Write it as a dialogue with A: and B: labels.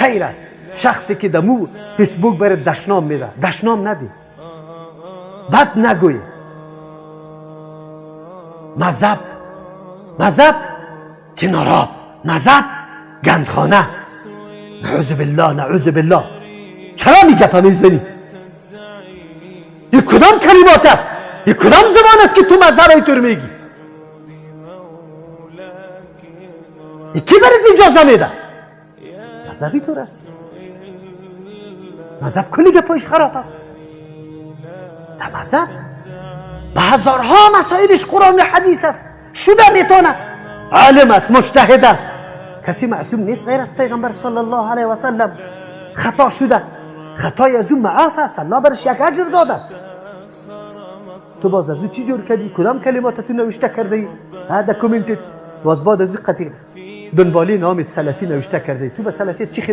A: خیر است. شخصی که دمو فیسبوک بره دشنام میده، دشنام ندی، بد نگوی. مذهب، مذهب کناراب، مذهب گندخانه. نعوذ بالله، نعوذ بالله. چرا می گپه میزنی؟ این کدام کلمات است؟ این کدام زبان است که تو مذهب اینطور میگی؟ این کی برات اجازه میده؟ مذهبی طور است. مذهب کلی گپایش خراب است. در مذهب به هزارها مسائلش قرآن و حدیث است. شده میتونه، عالم است، مجتهد است. کسی معصوم نیست غیر از پیغمبر صلی الله علیه و سلم. خطا شده، خطای از او معاف است، الله برش یک اجر داده. تو باز از او چی جور کردی؟ کدام کلمات تو نوشته کرده ای؟ در کامنتت باز بعد از او قطعی دنبالی نامت سلفی نوشته کرده ای. تو به سلفیت چی خدمت